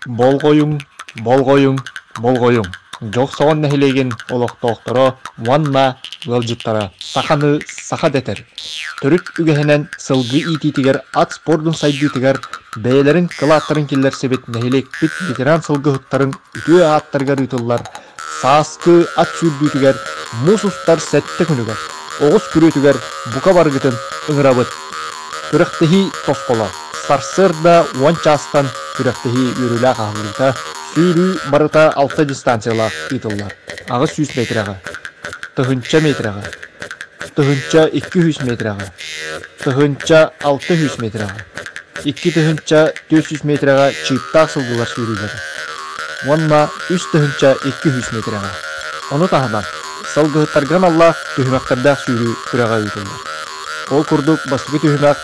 Болҕойуҥ, болҕойуҥ, болҕойуҥ! Дьохсоҕон нэһилиэгин олохтоохторо уонна ыалдьыттара саханы саха дэтэр, төрүт үгэһинэн сылгы иитиитигэр ат спордун сайдыытыгар бэйэлэрин кылааттарын киллэрсибит нэһилиэкпит ветеран сылгыһыттарын үтүө ааттарыгар ыытыллар сааскы ат сүүрдүүтүгэр муус устар сэттэ күнүгэр оҕус күрүөтүгэр бука барыгытын ыҥырабыт. Күрэхтэһии тосхоло сарсыарда уон чаастан күрэхтэһии үөрүүлээх аһыллыыта, сүүрүү барыта алта дистанциялаах ыытыллар: 800 миэтэрэҕэ, 1000 миэтэрэҕэ, 1200 миэтэрэҕэ, 1600 миэтэрэҕэ, 2400 миэтэрэҕэ чыыптаах сылгылар сүүрүүлэрэ уонна 3200 миэтэрэҕэ. Ону таһынан, сылгыһыттарга аналлаах түһүмэхтэрдээх сүүрүү күрэҕэ ыытыллар. Ол курдук бастакы түһүмэх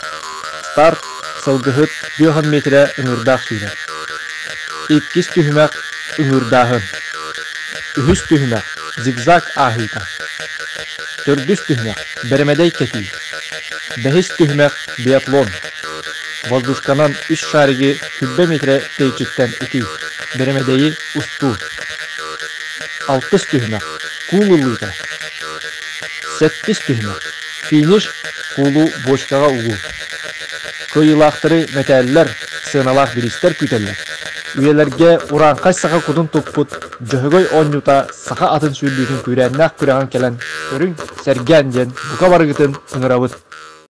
старт, сылгыһыт 50 миэтэрэ ыҥыырдаах сүүрэр. Иккис түһүмэх ыҥыырдааһын. Үһүс түһүмэх зигзаг ааһыыта. Төрдүс түһүмэх бэрэмэдэй кэтии. Бэһис түһүмэх биатлон. Воздушканан үс шаригы күрбэ миэтэрэ тэйиччиттэн ытыы, бэрэмэдэйи устуу. Алтыс түһүмэх куул ыллыыта. Сэттис түһүмэх финиш куулу бочкаҕа угуу. Кыайыылаахтары мэтээллэр, сыаналаах бириистэр күүтэллэр. Үйэлэргэ урааҥхай саха кутун туппут Дьөһөгөй оонньуута саха атын сүүрдүүтүн күүрээннээх күрэҕин кэлэн көрүҥ, сэргээн диэн бука барыгытын ыҥырабыт.